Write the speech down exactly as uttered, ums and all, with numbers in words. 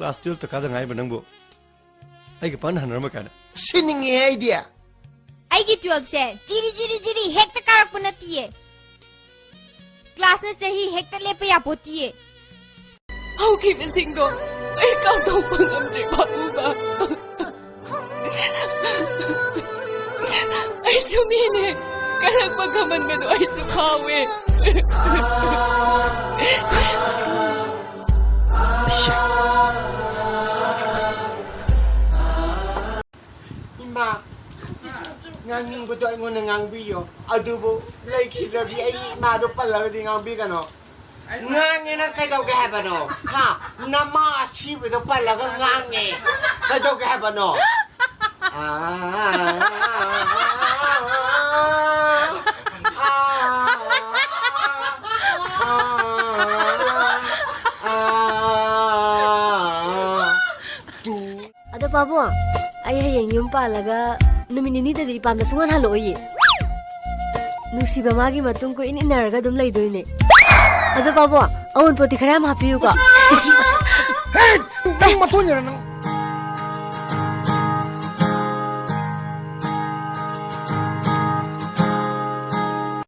Class ꯇꯨꯌꯦꯜꯐꯇ ꯀꯥꯗ ꯉꯥꯏꯕ ꯅꯪꯕꯨ ꯑꯩꯒ ꯄꯪꯍꯟ ꯍꯟꯅꯔꯝꯕ ꯀꯥꯏꯅ꯫ ꯁꯤꯅꯤꯡꯉꯦ ꯑꯩꯗꯤ꯫ ꯑꯩꯒꯤ ꯇꯨꯌꯦꯜꯐꯁꯦ ꯖꯤꯔꯤ ꯖꯤꯔꯤ ꯖꯤꯔꯤ ꯍꯦꯛꯇ ꯀꯥꯔꯛꯄ ꯅꯠꯇꯤꯌꯦ꯫ ꯀ꯭ꯂꯥꯁꯅ ꯆꯍꯤ ꯍꯦꯛꯇ ꯂꯦꯞꯄ ꯌꯥꯄꯣꯠꯇꯤꯌꯦ꯫ ꯍꯧꯈꯤꯕꯁꯤꯡꯗꯣ ꯑꯩ ꯀꯥꯎꯊꯣꯛꯄ ꯉꯝꯗ꯭ꯔꯦ ꯄꯥꯕꯨꯡꯕ꯫ ꯑꯩꯁꯨ ꯃꯤꯅꯦ꯫ ꯀꯜꯂꯛꯄ ꯉꯝꯃꯟꯕꯗꯣ ꯑꯩꯁꯨ ꯐꯥꯎꯋꯦ꯫ ꯏꯃꯥ, ꯉꯥꯡꯅꯤꯡꯕꯗꯣ ꯑꯩꯉꯣꯟꯗ ꯉꯥꯡꯕꯤꯌꯣ꯫ ꯑꯗꯨꯕꯨ ꯂꯩꯈꯤꯗ꯭ꯔꯗꯤ ꯑꯩ ꯏꯃꯥꯗꯣ ꯄꯜꯂꯒꯗꯤ ꯉꯥꯡꯕꯤꯒꯅꯣ꯫ ꯉꯥꯡꯉꯦ ꯅꯪ ꯀꯩꯗꯧꯒꯦ ꯍꯥꯏꯕꯅꯣ? ꯍꯥ? ꯅꯃꯥ ꯑꯁꯤꯕꯗꯣ ꯄꯜꯂꯒ ꯉꯥꯡꯉꯦ꯫ ꯀꯩꯗꯧꯒꯦ ꯍꯥꯏꯕꯅꯣ? ꯑꯗꯣ ꯄꯥꯕꯨꯡ, ꯑꯩ ꯍꯌꯦꯡ ꯌꯨꯝ ꯄꯥꯜꯂꯒ ꯅꯨꯃꯤꯠ ꯅꯤꯅꯤꯗꯗꯤ ꯏꯄꯥꯝꯗ ꯁꯨꯡꯍꯟ ꯍꯜꯂꯛꯑꯣꯏꯌꯦ꯫ ꯅꯨꯡꯁꯤꯕ ꯃꯥꯒꯤ ꯃꯇꯨꯡ ꯀꯣꯏꯏꯟ ꯏꯟꯅꯔꯒ ꯑꯗꯨꯝ ꯂꯩꯗꯣꯏꯅꯦ꯫ ꯑꯗꯣ ꯄꯥꯕꯨꯡ, ꯑꯋꯨꯟꯄꯣꯠꯇꯤ ꯈꯔ ꯌꯥꯝ ꯍꯥꯞꯄꯤꯌꯨꯀꯣ꯫ ꯍꯦ! ꯅꯪ ꯃꯊꯣꯟ ꯌꯥꯔ ꯅꯪ꯫